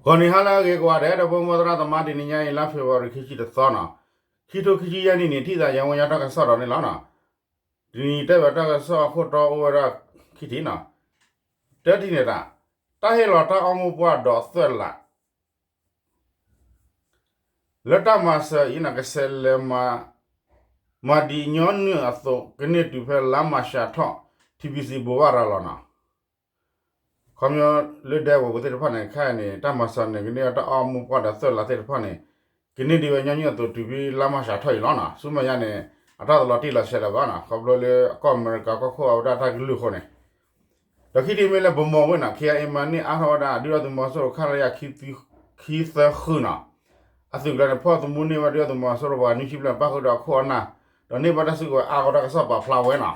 ဂီၤနံၤဟါလၢအဂ့ၤကိးဂၤဒဲး ဒီပုၢ်ဝဲၢ်သရၣ်သမါ တနံၤညါအံၤ လါ February ခံဆံတသီနီၤ, ခံထိခံဆံယဲၢ်နံၣ်န့ၣ် ထံၣ်သးယဝဲညါတၢ်ကစီၣ်ဒီးန့ၣ်လီၤနီၤ. တနံၤတဲဘၣ်တၢ်ကစီၣ်အခိၣ်တီအိၣ်ဝဲဒၣ်ခံထံၣ်နီၤ, တထံၣ်န့ၣ်ဒၣ် တၢ်ဟ့ၣ်လီၤတၢ်အီၣ်မိၢ်ပှၢ်ဒီးသွဲၣ်လး လၢတၢ်မၤစၢၤအံၤန့ၣ် ကဆဲးလဲၤမၤ မၤဒ်ညီနုၢ်အသိး ကန့ၢ်တုၤဖဲလါမၢ်ၡးထီၣ် ထံဘံစံဘိးဘၣ်ရၤလီၤနီၤ. ခီပညီလၢဒဲကဝီၤပူၤသ့ၣ်တဖၣ်န့ၣ် ခဲအံၤန့ၣ် တၢ်မၤစၢၤန့ၣ် ကန့ၢ်တၢ်အီၣ်မိၢ်ပှၢ်ဒီးသွဲၣ်လးသ့ၣ်တဖၣ်န့ၣ် ကန့ၢ်ဒံးဝဲညီနုၢ်အသိးတုၤဖဲလါမၢ်ၡးထီၣ်အံၤလီၤနီၤ. ဆူမဲာ်ညါန့ၣ် အတၢ်တလီၤတံၢ်လီၤဆဲးလၢၤဘၣ်နီၤ, ခီဖျိလၢကီၢ်အမဲရကၤကီၢ်ခိၣ်အဝဲဒၣ်တၢ်ကလုၢ်အဃိန့ၣ် ဒီးခံထံၣ်မ့ၢ်လၢပမီၤဝ့ၢ်နီၤ, ခ့အအ့မၤန့ၢ်အါထီၣ်ဝဲဒၣ် ဒုၣ်ဒါသုးမီၤစိရိၤ ခလရ ခံသၢဃုနီၤ, အသုးကျါန့ၣ် ဖီၣ်သမူန့ၢ်ဝဲဒုၣ်ဒါသုးမီၤစိရိၤပှၤနွံဆံဘျဲၣ် ပၣ်ဃုာ်ဒီးအခိၣ်အနၢ်, ဒီးန့ၢ်ဘၣ်တၢ်စုကဝဲၤအါဂီၢ် တၢ်ကစီၣ်ပာ်ဖျါဝဲနီၤ.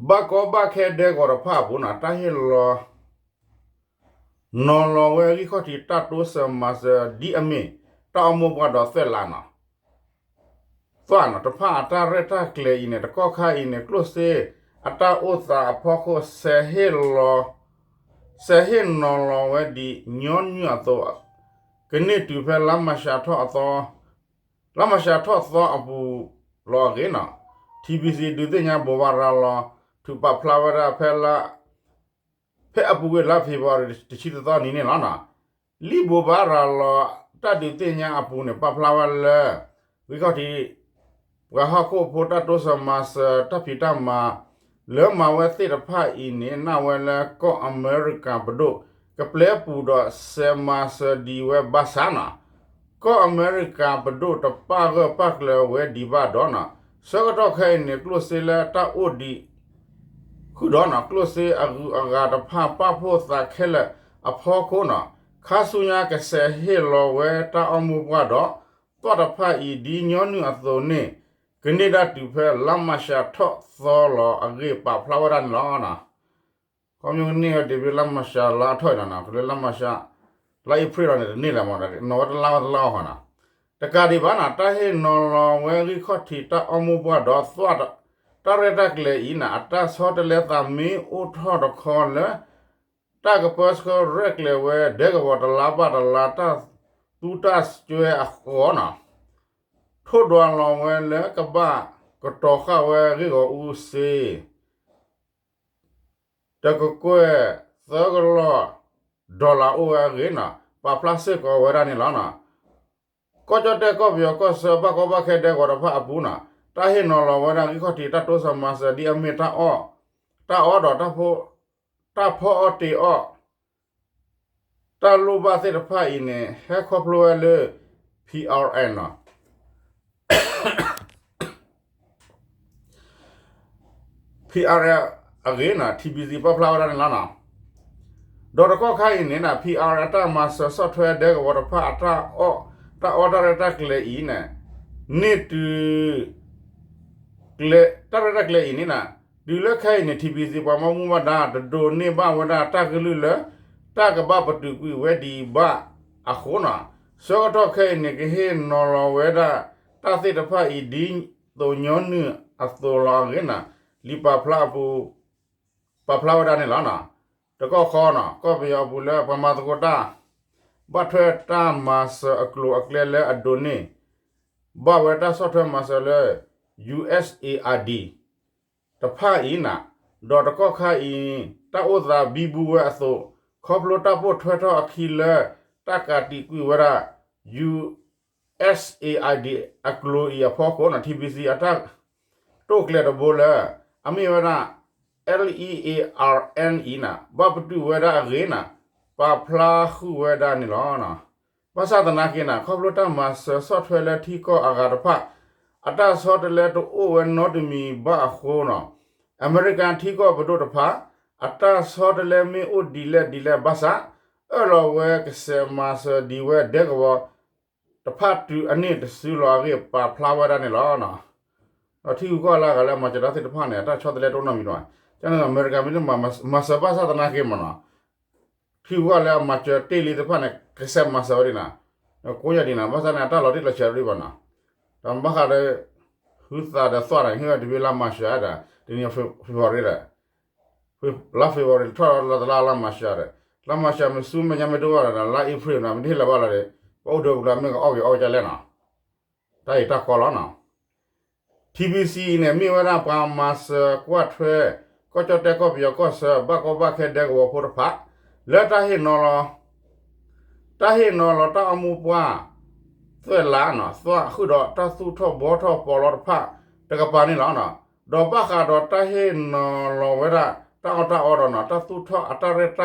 ဘၣ်ကီဘၣ်ခဲဒဲကဝီၤတဖၣ်အပူၤနီၤ, တၢ်ဟ့ၣ်လီၤ နီၤလီၤဝဲဂံၢ်ခီၣ်ထံးတၢ်တိစၢၤမၤစၢၤ ဒ်အမ့ၢ်တၢ်အီၣ်မိၢ်ပှၢ်ဒီးသွဲၣ်လးနီၤ, သွဲၣ်နီၤ တဖၣ်အတၢ်ရဲၣ်တၢ်ကျဲၤအံၤန့ၣ် တကီၢ်ခါအံၤန့ၣ် ကျိၣ်စ့အတၢ်အိၣ်သးအဖီခိၣ် စဲးဟ့ၣ်နီၤလီၤဝဲဒ်ညီနုၢ်အသိး ကန့ၢ်တုၤဖဲလါမၢ်ၡးထီၣ်အသီ လါမၢ်ၡးထီၣ်သီအပူၤလီၤအဂ့ၢ်နီၤ, ထံဘံစံ ဒုးသ့ၣ်ညါဘိးဘၣ်ရၤလီၤ ထုးပာ်ဖျါဝဲဒၣ်ဖဲလါ ဖဲအပူၤကွံာ်လါ February တဆံတသီနံၤန့ၣ်လီၤနီၤ. လံာ်ဘိးဘၣ်ရၤလီၤတၢ်ဒုးသ့ၣ်ညါအပူၤန့ၣ် ပာ်ဖျါဝဲလၢ ဂံၢ်ခီၣ်ထံး ပှၤဟီၣ်ခိၣ်ဖိတၢ်တိစၢၤမၤစၢၤတၢ်ဖံးတၢ်မၤ လၢမၤဝဲသ့ၣ်တဖၣ်အံၤန့ၣ် နာ်ဝဲလၢကီၢ်အမဲရကၤပဒိၣ် ကပျဲပူၤဒီးစဲးမၤစၢၤဒံးဝဲဘၣ်ဆၣ်နီၤ, ကီၢ်အမဲရကၤပဒိၣ်တပာ်ဂၢၢ်ပာ်ကျၢၤဝဲဒံးဘၣ်ဒီးနီၤ, ဆၢကတီၢ်ခဲအံၤန့ၣ် ကျိၣ်စ့လၢတၢ်အိၣ်ဒံး ဃုာ်ဒီးနီၤ ကျိၣ်စ့အဂုၤအဂၤတဖၣ်ပာ်ဖှိၣ်သးခဲလၢာ်အဖီခိၣ်နီၤ, ခါဆူညါကစဲးဟ့ၣ်လီၤဝဲတၢ်အီၣ်မိၢ်ပှၢ်ဒီး သွဲၣ်တဖၣ်အံၤဒ်ညီနုၢ်အသိးန့ၣ် ကန့ၢ်ဒၣ်တုၤဖဲလါမၢ်ၡးထီၣ်သီလီၤအဂ့ၢ်ပာ်ဖျါဝဲဒၣ်န့ၣ်လီၤ. ခီဖျိကန့ၢ်ဝဲဒံးဖဲလါမၢ်ၡးလါအထီၣ်အံၤလီၤနီၤ, လၢလါမၢ်ၡး လါအ့ဖြ့ၣ်လီၤန့ၣ် တန့ၢ်လၢၤမး နီၤဝဲတလါဝဲတလါအီၤဃီနီၤ, တကးဒံးဘၣ်နီၤ တၢ်ဟ့ၣ်နီၤလီၤဝဲဂံၢ်ခီၣ်ထံးတၢ်အီၣ်မိၢ်ပှၢ်ဒီးသွဲၣ် တၢ်ရဲၣ်တၢ်ကျဲၤအံၤန့ၣ် အတၢ်ဆီတလဲသးမ့ၢ်အိၣ်ထီၣ်တခီလၢ တၢ်ကပၢဆှၢရဲၣ်ကျဲၤဝဲဒဲကဝီၤတလါဘၣ်တလါ တၢ်သူတၢ်စွဲအဃိနီၤ, ထိၣ်ဒွးလီၤဝဲလၢကဘၣ်ကတီၤဃာ်ဝဲဂ့ၢ်ဂီၤအူစ့ တကကွဲၢ်သၢကလီၢ် dollar အိၣ်ဝဲအဂ့ၢ်နီၤ ပာ်ဖျါစ့ၢ်ကီးဝဲဒၣ်န့ၣ်လီၤနီၤ. ကီၢ်ကၠီၣ်တဲၣ်ကီၢ်ပယီၤကီၢ်ဆၢ ဘၣ်ကီဘၣ်ခဲဒဲကဝီၤတဖၣ်အပူၤနီၤ တၢ်ဟ့ၣ်နီၤလီၤဝဲဒၣ်ဂံၢ်ခီၣ်ထံးတၢ်တိစၢၤမၤစၢၤဒ်အမ့ၢ်တၢ်အီၣ် တၢ်အီၣ်ဒီး တၢ်ဖီအီၣ်တ့ၤအီၣ် တၢ်လိၣ်ဘၣ်သ့ၣ်တဖၣ်အံၤန့ၣ် ဟဲခီဖျိဝဲလၢ P R N နီၤ P R N အဂ့ၢ်နီၤ T B C ပာ်ဖျါဝဲဒၣ်န့ၣ်လီၤနီၤ. ဒီးတကီၢ်ခါအံၤန့ၣ်နီၤ P R N အတၢ်မၤစၢၤဆီၣ်ထွဲဒဲကဝီၤတဖၣ်အတၢ်အီၣ် တၢ်အီၣ်တၢ်ရဲၣ်တၢ်ကျဲၤအံၤန့ၣ် န့ၢ်တုၤ တၢ်ရဲၣ်တၢ်ကျဲၤအံၤန့ၣ်နီၤ တုၤလၢခဲအံၤန့ၣ် T B C ပှၤဘၣ်မူဘၣ်ဒါ တဒိးန့ၢ်ဘၣ်ဝဲဒၣ်တၢ်ကလုၢ်လၢ တၢ်ကဘၣ်ပတုာ်ကွံာ်ဝဲဒံးဘၣ်အဃိနီၤ ဆၢကတီၢ်ခဲအံၤန့ၣ် ကဟ့ၣ်နီၤလီၤဝဲဒၣ်တၢ်သ့ၣ်တဖၣ်အံၤ ဒ်သိးညီနုၢ်အသိးလီၤအဂ့ၢ်နီၤ လံာ်ပာ်ဖျါအပူၤ ပာ်ဖျါဝဲဒၣ်န့ၣ်လီၤ. တကီၢ်ခီနီၤ ကီၢ်ပယီၤအပူၤလၢပှၤမၤသကိးတၢ် ဘၣ်ထွဲတၢ်မၤစၢၤအကျိၤအကျဲလၢအဒိးန့ၢ် ဘၣ်ဝဲတၢ်ဆီၣ်ထွဲမၤစၢၤလၢ U S A I D တဖၣ်အံၤနီၤ ဒီးတကီၢ်ခါအံၤ တၢ်အိၣ်သးဘံဘူဝဲအသိး ခီဖျိတၢ်ပိာ်ထွဲထီၣ်အခံလၢ တၢ်ကးတံာ်ကွံာ်ဝဲဒၣ် U S A I D အကျိၤအံၤအဖီခိၣ်နီၤ T B C အတၢ်တိာ်ကျဲၤတဘိလၢ အမ့ၢ်ဝဲဒၣ် L E A R N အံၤနီၤ ဘၣ်ပတုာ်ဝဲဒၣ်အဂ့ၢ်နီၤ ပာ်ဖျါဃုာ်ဝဲဒၣ်န့ၣ်လီၤ. ဘၣ်ဆၣ်သနာ်က့နီၤ ခီဖျိတၢ်မၤစၢၤဆီၣ်ထွဲလၢထံကီၢ်အဂၤတဖၣ် အတၢ်ဆီတလဲတအိၣ်ဝဲနီတမံၤဘၣ်အဃိနီၤ အမဲရကၤထံကီၢ်ပဒိၣ်တဖၣ် အတၢ်ဆီတလဲမ့ၢ်အိၣ်ဒ်လဲၣ်ဒ်လဲၣ်ဘၣ်ဆၣ် အၢၣ်လီၤဝဲကစဲးမၤစၢၤဒံးဝဲဒဲကဝီၤ တဖၣ်တုၤအန့ၢ်တစုလီၤအဂ့ၢ် ပာ်ဖျါဝဲဒၣ်န့ၣ်လီၤ. ဒီးထံဂုၤကီၢ်ဂၤလၢအမၤစၢၤတၢ်သ့ၣ်တဖၣ်န့ၣ် အတၢ်ဆီတလဲတအိၣ်နီတမံၤဘၣ်. ကန့ၣ်အမဲရကၤမ့ၢ်မၤစၢၤဘၣ်ဆၣ်သနာ်က့မ့ၢ်နီၤ ထံဂုၤကီၢ်ဂၤလၢအမၤစၢၤတ့ၢ်လံသ့ၣ်တဖၣ်န့ၣ် ကစဲးမၤစၢၤဝဲဒၣ်နီၤ ကိးယၤဒ်န့ၣ် ဘၣ်ဆၣ်န့ၣ် အတၢ်လီၤတံၢ်လီၤဆဲးဒံးဘၣ်နီၤ, ဒီးဘၣ်ဃးဒီး ဟုသးဒီးသွၣ်ဒီး ဟ့ၣ်ဝဲတဘ့ၣ်လါမၤၡးဒီး တနံၤ February ဒီး လါ February ထီၣ်လီၤတလါလါမၤၡးဒီး လါမၤၡးမ့ၢ်ဆူမဲာ်ညါမ့ၢ်တအိၣ်ဘၣ်ဒီး လါ April နီၤ မ့ၢ်တဟ့ၣ်လီၤဘၣ်လီၤဒီး ပအိၣ်ဒီးပှၤမ့ၢ်ကအီၣ်က့ၤအီၣ်ကလဲၣ်နီၤ, တၢ်အံၤတၢ်ကီလီၤနီၤ. TBC န့ၣ် မ့ၢ်ဝဲဒၣ်ပှၤမၤစၢၤကွၢ်ထွဲ ကီၢ်ကၠီၣ်တဲၣ်ကီၢ်ပယီၤကီၢ်ဆၢ ဘၣ်ကီဘၣ်ခဲဒဲကဝီၤဖိတဖၣ် လၢတၢ်ဟ့ၣ်နီၤလီၤ တၢ်ဟ့ၣ်နီၤလီၤတၢ်အိၣ်မူပှၢ် သွဲၣ်လးနီၤ သွၣ်ဃုာ်ဒီးတၢ်သူၣ်ထီၣ်ဘှီထီၣ်ပီးလီတဖၣ်တကပၤန့ၣ်လီၤ. ဒီးဘၣ်ဃးဒီးတၢ်ဟ့ၣ်နီၤလီၤဝဲဒၣ် တၢ်အီၣ်တၢ်အီဒီးနီၤ တၢ်သူၣ်ထီၣ်အတၢ်ရဲၣ်တၢ်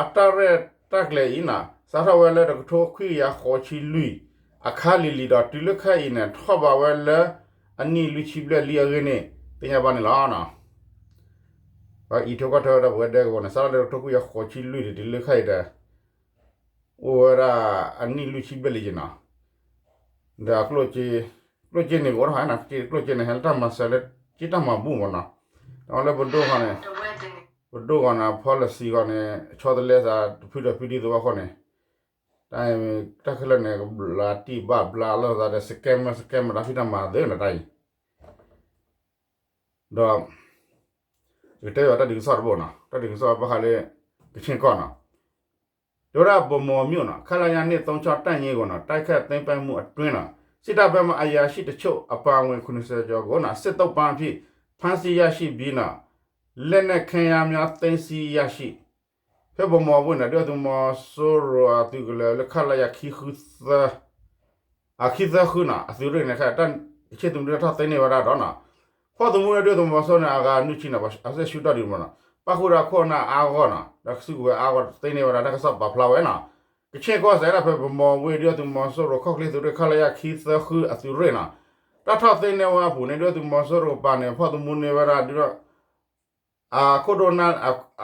အတၢ်ရဲၣ်တၢ်ကျဲၤအံၤနီၤ စးထီၣ်ဝဲလၢတကထိခွံကယၤဃိးဆံလွံၢ် အခါလံၤလံၤဒီး တုၤလၢခဲအံၤန့ၣ် ထီၣ်ဘးဝဲလၢ အနံၣ်လွံၢ်ဆံဘျဲၣ်လံအဂ့ၢ်န့ၣ် သ့ၣ်ညါဘၣ်န့ၣ်လီၤ. ပှၤအံးထွဲကွၢ်ထွဲဝဲဒၣ်ပဝဲဒဲကဝီၤန့ၣ် စးထီၣ်လၢတကထိခွံကယၤဃိးဆံလွံၢ်န့ၣ် တုၤလၢခဲအံၤဒီး အိၣ်ဝဲဒၣ်အနံၣ်လွံၢ်ဆံဘျဲၣ်လံက့နီၤ, ဒီးအကျိၣ်စ့, ကျိၣ်စ့န့ၣ်ကအိၣ်ထီၣ်ဟဲနီၤ, ကျိၣ်စ့န့ၣ် ဟဲလၢတၢ်မၤစၢၤလၢ က့တၢ်မၤဘူၣ်မးနီၤ, ဒီးလၢပဒိၣ်ဃီန့ၣ်, ပဒိၣ်ဃီန့ၣ် policy ဃီန့ၣ် ဆီတလဲသး တဖုဒီးဖုဒ်သိးဘၣ်ဃီန့ၣ်, တၢ်ခဲလၢာ်န့ၣ် ကဘျါတံၢ်ဘၣ်ဘျါလီၤသးဒီး scam scam တၢ်ဖံးတၢ်မၤသ့နီၤတၢ်အံၤ ဒီး ယကတဲဘၣ်တၢ်ဒုးကစီၣ်တဘိနီၤ, တၢ်ဒုးကစီၣ်ဘၣ်ဃးလၢ ကဆ့ၣ်ကီၢ်နီၤ, တဲဝဲဒၣ် ဗန်းမော်မြို့နီၤ ခလရ နှစ်သုံးခြောက် တပ်ရင်းကိုနီၤ တိုက်ခိုက်သိမ်းပိုက်မှုအတွင်းနီၤ စစ်တပ်ဘက်မှ အရာရှိတချို့အပါအဝင် ခုနှစ်ဆယ်ကျော်ကိုနီၤ စစ်သုံ့ပန်းအဖြစ် ဖမ်းဆီးရရှိပြီးနီၤ လက်နက်ခဲယမ်းများ သိမ်းဆည်းရရှိ ဖဲ ဗန်းမော် ဝ့ၢ်နီၤ ဒုၣ်ဒါသုးမီၤစိရိၤအသုးကလၢၤလၢ ခလရ ခံဃုသၢ အခံသၢဃုနီၤ အသုးရ့ၣ်န့ၣ် ကဆ့ၣ်သုးမုၢ်ဒိၣ်ထီၣ်သိမ်းန့ၢ်ဝဲဒၣ်ဒီးနီၤ, ဖီၣ်သမူန့ၣ် ဒုၣ်ဒါသုးမီၤစိရိၤန့ၣ် အဂၤနွံဆံနီၤ အစဲးဆူၣ်ထီၣ်ဒံးမးနီၤ, ပၣ်ဃုာ်ဒီးအခိၣ်အနၢ်အါဂီၢ်နီၤ ဒီးစုကဝဲၤအါဂီၢ် သ့န့ၢ်ဝဲဒၣ်တၢ်ကစီၣ်ပာ်ဖျါဝဲနီၤ, ကဆ့ၣ်ကီၢ်စဲးဒၣ်ဖဲ ဗန်းမော် ဝ့ၢ် ဒုၣ်ဒါသုးမီၤစိရိၤ ခီၣ်ချ့သုးရ့ၣ် ခလရ ခံသၢဃု အသုးရ့ၣ်နီၤ, တၢ်ထီၣ်သိမ်းန့ၢ်ဝဲအပူၤန့ၣ် ဒုၣ်ဒါသုးမီၤစိရိၤကပၤန့ၣ် ဖီၣ်သမူန့ၢ်ဝဲဒၣ်ဒုးဒီး အခိၣ်ဒိၣ်နၢ်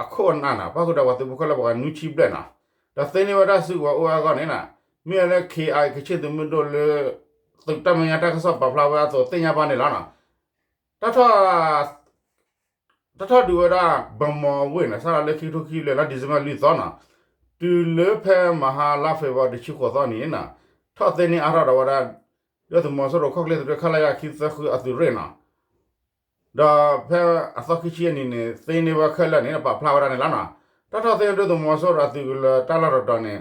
အခိၣ်အနၢ်နီၤ ပၣ်ဃုာ်ဒီးပှၤသုးဖိခဲလၢာ်ပှၤဂၤနွံဆံဘျဲၣ်နီၤ, ဒီးသ့န့ၢ်ဝဲဒၣ်စုကဝဲၤအိၣ်အါဂီၢ်န့ၣ်နီၤ, မ့ၢ်ဝဲလၢ ခ့ၣ်အဲၣ်အံၤ ကဆ့ၣ်သုးမုၢ်ဒိၣ်လၢ သုးတၢ်မဲာ်ညါတၢ်ကစီၣ်ပာ်ဖျါဝဲအသိးသ့ၣ်ညါဘၣ်န့ၣ်လီၤနီၤ, တၢ်ထီၣ် တၢ်ထီၣ်ဒုးဝဲဒၣ် ဗန်းမော် ဝ့ၢ်နီၤ စးထီၣ်လၢခံကထိခံဆံလွံၢ် လါ December လွံၢ်သီနီၤ, တုၤလၢဖဲမဟါလါ February တဆံဃိးသီန့ၣ်နီၤ, ထီၣ်သိမ်းန့ၢ်အါထီၣ်ဒီးဝဲဒၣ် ဒုၣ်ဒါသုးမီၤစိရိၤ ခီၣ်ချ့သုးရ့ၣ် ခလရ ခံသၢဃု အသုးရ့ၣ်နီၤ, ဒီးဖဲအသီခံဆံအနံၤန့ၣ် သ့န့ၢ်ဝဲခဲလၢာ်န့ၣ် ပာ်ဖျါဝဲဒၣ်န့ၣ်လီၤနီၤ, တၢ်ထီၣ်သိမ်းဒုၣ်ဒါသုးမီၤစိရိၤအသုးကလၢၤတၢ်လီၢ်တတီၤန့ၣ်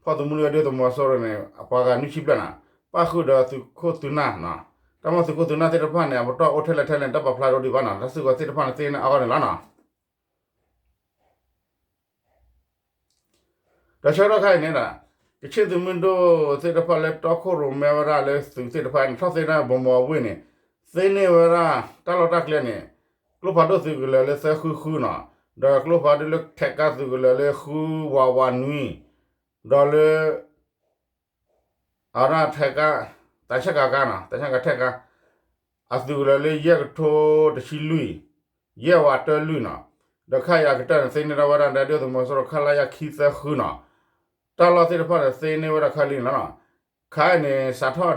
ဖီၣ်သမူန့ၢ်ဝဲဒုၣ်ဒါသုးမီၤစိရိၤန့ၣ် အပှၤဂၤနွံဆံဘျဲၣ်နီၤ, ပၣ်ဃုာ်ဒီးသုးခိၣ်သုးနၢ်နီၤ, တၢ်မ့ၢ်သုးခိၣ်သုးနၢ်သ့ၣ်တဖၣ်န့ၣ် အပတီၢ်အိၣ်ထဲလဲၣ်ထဲလဲၣ်န့ၣ် တၢ်ပာ်ဖျါဒိၣ်ဒံးဘၣ်နီၤ, တၢ်စုကဝဲၤသ့ၣ်တဖၣ်န့ၣ် သ့န့ၢ်အါဂီၢ်န့ၣ်လီၤနီၤ. ဒီးဆၢကတီၢ်ခါအံၤန့ၣ်ဒီး ကဆ့ၣ်သုးမုၢ်ဒိၣ်သ့ၣ်တဖၣ်လၢတီခိၣ်ရိၣ်မဲဝဲဒၣ်လၢသုးသ့ၣ်တဖၣ်န့ၣ် ထီၣ်သ့ၣ်န့ၢ် ဗန်းမော် ဝ့ၢ်န့ၣ် သ့န့ၢ်ဝဲဒၣ်တၢ်လီၢ်တၢ်ကျဲန့ၣ် ကျိဖးဒိၣ်သုးကလၢၤလၢသၢဃုဃုနီၤ, ဒီးကျိဖးဒိၣ်လၢထဲးကါသုးကလၢၤလၢဃုဝးဝးနွံ, ဒီးလၢ အဝဲဒၣ်ထဲးကါ, သံချပ်ကားနီၤ, သံချပ်ကားထဲးကါ, အသုးကလၢၤလၢယဲၢ်ကထိတဆံလွံၢ်, ယဲၢ်ဝးတၢလွံၢ်နီၤ, ဒီးခဲအံၤအကတၢၢ်န့ၣ် သ့န့ၢ်ဒၣ်ဝဲဒၣ် ဒုၣ်ဒါသုးမီၤစိရိၤ ခလရ ခံသၢဃုနီၤ, တၢ်လီၢ်သ့ၣ်တဖၣ်န့ၣ် သ့န့ၢ်ဝဲဒၣ်ခဲလံန့ၣ်လီၤနီၤ, ခဲအံၤန့ၣ် စးထီၣ်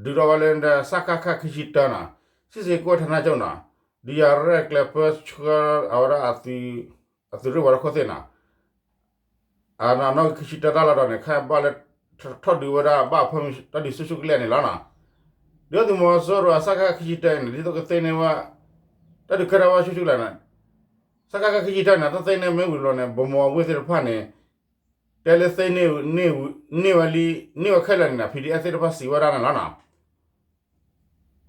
ဒုးထီၣ်ဝဲလၢ စကခ ခံဆံတၢနီၤ, စစ်ဆင်ရေးကွပ်ကဲဌာနချုပ်နီၤ, ဒုးယၤရဲၣ်ကျဲၤပၢဆှၢအဝဲဒၣ် အသုးရ့ၣ်ဝဲၤလီၢ်ခိၣ်သ့ၣ်နီၤ, အနီၣ်ဂံၢ်ခံဆံတၢတၢ်လီၢ်တတီၤန့ၣ် ခဲအံၤဘၣ်လၢ ထီၣ်ဒုးဝဲဒၣ်ဘၣ်အဖၢမုၢ်တၢ်ဒုးဆူၣ်ဆူၣ်ကလဲာ်န့ၣ်လီၤနီၤ, ဒုၣ်ဒါသုးမီၤစိရိၤ စကခ ခံဆံတၢန့ၣ် ဒ်သိးကသ့န့ၢ်ဝဲ တၢ်ဒုးကဲထီၣ်ဝဲဆူၣ်ဆူၣ်ကလဲာ်န့ၣ် စကခ ခံဆံတၢန့ၣ် တၢ်သ့န့ၢ်မ့ၢ်ဝံၤလီၤန့ၣ် ဗန်းမော် ဝ့ၢ်သ့ၣ်တဖၣ်န့ၣ် တဲလၢသ့န့ၢ် န့ၢ်ဝဲလံ န့ၢ်ဝဲခဲလၢာ်န့ၣ်နီၤ PDF သ့ၣ်တဖၣ်စံးဝဲဒၣ်န့ၣ်လီၤနီၤ,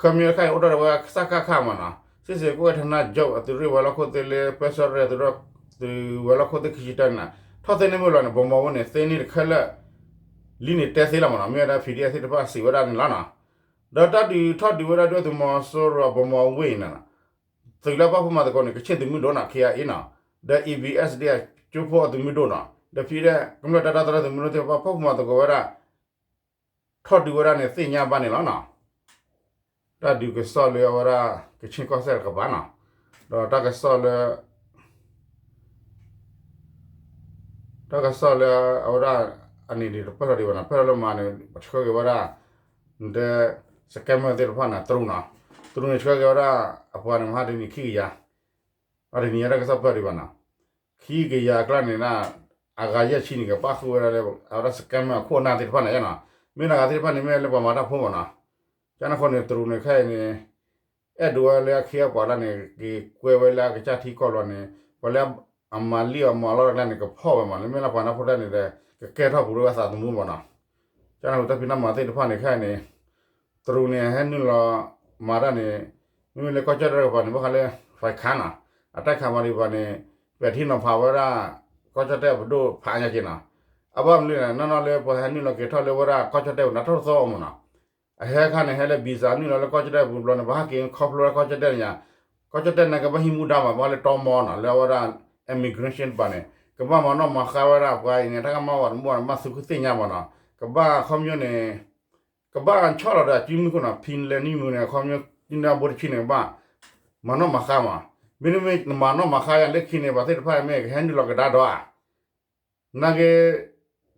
ခီမ့ၢ်တခါအံၤအိၣ်ထီၣ်ဝဲ စကခ မ့ၢ်နီၤ, စစ်ဆင်ရေးကွပ်ကဲဌာနချုပ် အသုးရ့ၣ်ဝဲၤလီၢ်ခိၣ်သ့ၣ်လၢ ပၢဆှၢရဲၣ် သုးရ့ၣ် သုးဝဲၤလီၢ်ခိၣ်သ့ၣ်ခံဆံတၢန့ၣ်နီၤ, ထီၣ်သ့န့ၢ်မ့ၢ်လီၤန့ၣ် ဗန်းမော် ဝ့ၢ်န့ၣ် သ့န့ၢ်တခဲလၢာ် လံန့ၣ်တဲသ့လီၤမ့ၢ်နီၤ, မ့ၢ်ဝဲဒၣ် PDF သ့ၣ်တဖၣ်စံးဝဲဒၣ်န့ၣ်လီၤနီၤ, ဒီးတၢ်ဒုးထီၣ်ဒုးဝဲဒၣ်ဒုၣ်ဒါသုးမီၤစိရိၤ ဗန်းမော် ဝ့ၢ်အံၤန့ၣ်နီၤ သုးလၢပာ်ဖှိၣ်မၤသကိးန့ၣ် ကချ့ၣ်သုးမုၢ်ဒိၣ်နီၤ ခ့ၣ်အဲၣ်နီၤ, ဒီး အီးဘံၣ်အဲၣ်စဒ့ၣ် ကၠိဖိအသုးမုၢ်ဒိၣ်နီၤ, ဒီးဖံးဒဲး ကမျၢၢ်တၢ်တီတၢ်လိၤသုးမုၢ်ဒိၣ်သ့ၣ်တဖၣ် ပာ်ဖှိၣ်မၤသကိးဝဲဒၣ် ထီၣ်ဒုးဝဲဒၣ်န့ၣ် သ့ၣ်ညါဘၣ်န့ၣ်လီၤနီၤ, တၢ်ဒုးကစီၣ်လၢအဝဲဒၣ် ကချ့ၣ်ကီၢ်စဲၣ်တကပၤနီၤ, ဒီးတၢ်ကစီၣ်လၢ တၢ်ကစီၣ်လၢအဝဲဒၣ် အန့ၣ်ဒံးတပၢၢ်ထီၣ်ဒံးဘၣ်နီၤ, ပၢၢ်ထီၣ်လၢမၤန့ၣ် ပဆှၢက့ၤဝဲဒၣ် နတဲ scammer သ့ၣ်တဖၣ်န့ၣ် တရူးနီၤ, တရူးန့ၣ်ဆှၢက့ၤဝဲဒၣ် အပှၤန့ၣ် မဟါတနံၤခံကယၤ, အတနံၤညါတၢ်ကစီၣ်ပၢၢ်ဒံးဘၣ်နီၤ, ခံကယၤအကျါန့ၣ်ဒၣ် အဂၤယဲၢ်ဆံန့ၣ် ကပၣ်ဃုာ်ဝဲဒၣ်လၢ အဝဲဒၣ် scammer အခိၣ်အနၢ်သ့ၣ်တဖၣ်န့ၣ်နီၤ. မ့ၢ်ဒၣ်ဂၤသ့ၣ်တဖၣ်န့ၣ် မ့ၢ်လၢပှၤမၤတၢ်ဖိမ့ၢ်နီၤ. ကန့ၣ်အဃိန့ၣ် တရူးန့ၣ်ခဲအံၤန့ၣ် အဲၣ်ဒိးဝဲလၢအခ့အပှၤတၢ်န့ၣ် က့ၤကွဲဝဲလၢအကစၢ်ထံကီၢ်လီၤန့ၣ် ပှၤလၢအမၤလံၣ်အီၤမၤလီၢ်တၢ်န့ၣ် ကဖီၣ်ဝဲမး လၢမ့ၢ်လၢပှၤနၢ်ဖိတၢ်န့ၣ်ဒီး ကကဲထီၣ်ပူၤလၢအသးသမူမ့ၢ်နီၤ. ကန့ၣ်အဃိတၢ်ဖံးတၢ်မၤသ့ၣ်တဖၣ်န့ၣ်ခဲအံၤန့ၣ် တရူးန့ၣ် ဟဲနုာ်လီၤမၤတၢ်န့ၣ် မ့မ့ၢ်လၢကီၢ်ကၠီၣ်တဲၣ်တကပၤန့ၣ် ဘၣ်ဃးလၢ ဖဲခါနီၤ အတၢ်ခးမၤဒံးဘၣ်န့ၣ် ပဲာ်ထံနီၤဖးဝဲဒၣ် ကီၢ်ကၠီၣ်တဲၣ်ပဒိၣ်ဖးညါက့နီၤ. အဘၣ်မနုၤလဲၣ် နီၢ်နီၢ်လၢပှၤဟဲနုာ်လီၤက့ၤထီၣ်လၢဝဲဒၣ်ကီၢ်ကၠီၣ်တဲၣ်ပူၤန့ၣ် တၢ်ထီၣ်တသီအီၤမ့ၢ်နီၤ. အဟဲခါန့ၣ် ဟဲလၢ visa နုာ်လီၤလၢကီၢ်ကၠီၣ်တဲၣ်ပူၤဘျီန့ၣ် ပှၤဟဲက့ၤခီဖျိလၢကီၢ်ကၠီၣ်တဲၣ်န့ၣ်ညါ ကီၢ်ကၠီၣ်တဲၣ်န့ၣ် ကဘၣ်ဟံးမူဒါမး ဘၣ်ဃးလၢတီမီနီၤ လၢအဝဲဒၣ် immigration တပၤန့ၣ် ကဘၣ်မၤနီၣ်မၤဃါဝဲဒၣ်ပှၤအံၤန့ၣ် တၢ်ကမၣ်ဝဲတမူန့ၣ် ဘၣ်သုးခုသ့ၣ်ညါမ့ၢ်နီၤ. ကဘၣ်ခီပညီန့ၣ် ကဘၣ်ဆီၣ်လီၤဒီးအစုမုၢ်ခိၣ်နီၤ ဖံလဲၤနံၣ်မုၢ်န့ၣ် ခီပညီ နဘိတဆံန့ၣ် ကဘၣ်မၤနီၣ်မၤဃါမး. မ့တမ့ၢ်နမၤနီၣ်မၤဃါယၤလၢခံန့ၣ် ပှၤသ့ၣ်တဖၣ်မ့ၢ်ကဟဲနုာ်လီၤကဒါဒီးဧါ နာ်က့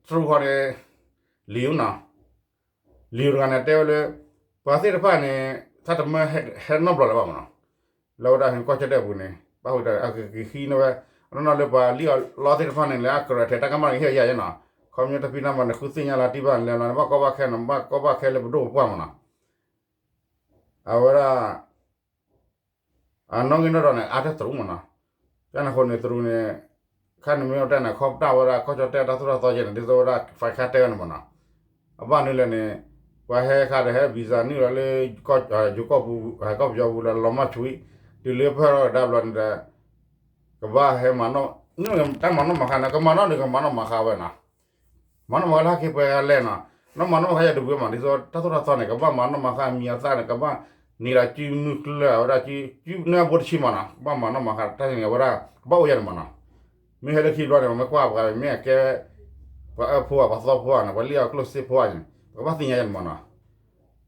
တရူးဃီန့ၣ် လံာ်နီၤ လံာ်တဂၤန့ၣ် တဲဝဲလၢ ပှၤသ့ၣ်တဖၣ်န့ၣ် တၢ်တမၢဟဲနီတဘျီလၢၤဘၣ်မးနီၤ. လၢဝဲဒၣ်ကီၢ်ကၠီၣ်တဲၣ်ပူၤန့ၣ် ဘၣ်ဃုာ်ဒီး အကက့ၤဃံန့ၢ်ဝဲ နီၢ်နီၢ်လၢပှၤလံၣ်အီၣ်လီသ့ၣ်တဖၣ်န့ၣ် လၢအကြၢးထဲးတၢ်ကမၣ်ကဟ့ၣ်အီၤယၤယဲနီၤ. ခီပညီတၢ်ဖံးတၢ်မၤန့ၣ် ဃုသ့ၣ်ညါလၢတံၢ်ဘၣ်လဲၤလီၤန့ၣ် ဘၣ်ကီဘၣ်ခဲနီၤ ဘၣ်ကီဘၣ်ခဲလၢပဒိၣ်ပပှၢ်မးနီၤ. အဝဲဒၣ် အနီၣ်ဂံၢ်နီၣ်ဒွးန့ၣ် အါတၢ်တရူးမးနီၤ. ကန့ၣ်အဃိန့ၣ် တရူးန့ၣ် ခါန့ၣ်မ့ၢ်အီၤတဲန့ၣ် ခီပတာ်ဝဲဒၣ်ကီၢ်ကၠီၣ်တဲၣ်တၢ်သိၣ်တၢ်သီကဲန့ၣ် ဒ်သိးဝဲဒၣ် ဖဲခါတဲဝဲန့ၣ်မးနီၤ. အဘၣ်နုၤလဲၣ်န့ၣ် ပှၤဟဲခါဒီးဟဲ visa နုာ်လီၤလၢ ယိၤကီၢ်ပူၤ ဟဲကီၢ်ပယီၤပူၤလၢလီၤမၢ်ဆူၣ်ဝံၤ တုၤလၢဖဲဒီးကဒါဘျီန့ၣ်ဒီး ကဘၣ်ဟဲမၤနီၣ် တၢ်မၤနီၣ်မၤဃါန့ၣ် ကမၤနီၣ်န့ၣ် ကမၤနီၣ်မၤဃါဝဲနီၤ. မၤနီၣ်မၤဃါလၢဟဲက့ၤပှဲၤဂၤလဲၣ်နီၤ. နီၢ်မၤနီၣ်မၤဃါယၤတဝံၤမး ဒ်သိးတၢ်သိၣ်တၢ်သီန့ၣ် ကဘၣ်မၤနီၣ်မၤဃါအမံၤအသၣ်န့ၣ် ကဘၣ်န့ၢ်လၢစုမုၢ်ကျၢၢ်ဝဲဒၣ် စုန့ၢ်အဘိတဆံမးနီၤ ကဘၣ်မၤနီၣ်မၤဃါတၢ်န့ၣ်ဝဲဒၣ် ကဘၣ်အိၣ်ယၤန့ၣ်မးနီၤ. မ့ၢ်ဟဲလၢခံဘျီန့ၣ် မ့ၢ်ကွၢ်ပှၤမ့ၢ်အကဲ ပှၤအၢဖိဧါ ပှၤသီဖိဧါန့ၣ် ပှၤလံၣ်အီၣ်ကျိၣ်စ့ဖိဧါန့ၣ် ပကဘၣ်သ့ၣ်ညါယၤန့ၣ်မးနီၤ.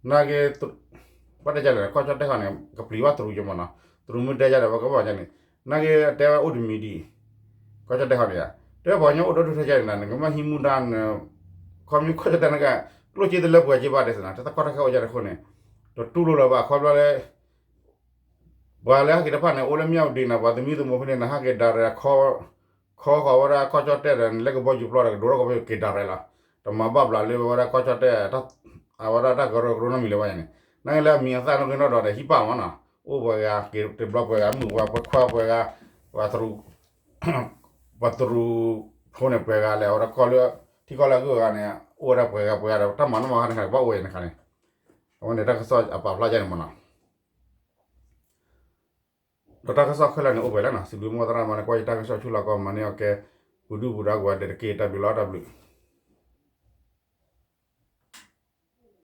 နာ်က့ ဘၣ်တဲဒ်လဲၣ် ကီၢ်ကၠီၣ်တဲၣ်ဃီန့ၣ် ကပျံၤဘၣ်တရူးယမးနီၤ. တရူးမ့ၢ်တဲယၤဒီး ပကဘၣ်ယၤန့ၣ် နာ်က့တဲဝဲအိၣ်တမံၤဒံး ကီၢ်ကၠီၣ်တဲၣ်ဃီန့ၣ်ဧါ တဲပှၤကညီအိၣ်ဒီဒူၣ်ထဲယၤန့ၣ် နကမၢဟံးမူဒါန့ၣ် ခီပညီကီၢ်ကၠီၣ်တဲၣ်န့ၣ်က ကျိၣ်စ့တလၢပှဲၤက့ဘၣ်ဒ်သိးန့ၣ် တၢ်ကီတၢ်ခဲအိၣ်ယၤတခီန့ၣ် တတူၢ်လိာ်လၢၤဘၣ် ခီဖျိလၢ ပှၤလၢဟဲက့ၤတဖၣ်န့ၣ် အိၣ်လၢမၠၣ်ဝတံၤန့ၣ် ပှၤသမံသမိးဖဲန့ၣ် နဟဲက့ၤဒၣ်ရဲၣ် ခီဃီၤဝဲဒၣ်ကီၢ်ကၠီၣ်တဲၣ်ဒီး နလဲၤကဘီယူၤပျီဒီး ကဒိးထီၣ်ကဘီယူၤက့ၤဒၣ်ရဲၣ်လီၤ. တမၤဘၣ်ဘျးလၢဝဲဒၣ်ကီၢ်ကၠီၣ်တဲၣ် အဝဲဒၣ်တၢ်ကရၢကရိနီတမံၤလၢၤဘၣ်န့ၣ် နာ်က့လၢအမံၤအသၣ်နီၣ်ဂံၢ်နီၣ်ဒွးဒီးဟံးပၢ်မးနီၤ အိၣ်ပှဲၤဂၤ က့ၤတဘျီပှဲၤဂၤ မုၢ်ပှၤပှဲၤခွါပှဲၤဂၤ ပှၤတရူး ပှၤတရူးဖိန့ၣ်ပှဲၤဂၤလဲၣ် အဝဲဒၣ်ကီၢ်လၢ ထံကီၢ်လၢအဂုၤအဂၤန့ၣ် အိၣ်ဝဲဒၣ်ပှဲၤဂၤပှဲၤဂၤဒီး တၢ်မၤနီၣ်မၤဃါန့ၣ် ကဘၣ်အိၣ်ဝဲန့ၣ်ခါန့ၣ် အဝဲန့ၣ်တၢ်ကစီၣ်အပာ်ဖျါယါန့ၣ်မးနီၤ ဒီးတၢ်ကစီၣ်ခဲလၢာ်န့ၣ်အိၣ်ပှဲၤလံနီၤ စံးဘျုးမိၢ်သရၣ်မၤန့ၣ် ကွၢ်ယတၢ်ကစီၣ်ဆူလီၤကီး မၤန့ၢ်အီၤကဲ ပူၤဒုၣ်ပူၤဒါကိးဂၤဒဲးတက့ၢ် တၢ်ဘျုးလီၤ တၢ်ဘျုး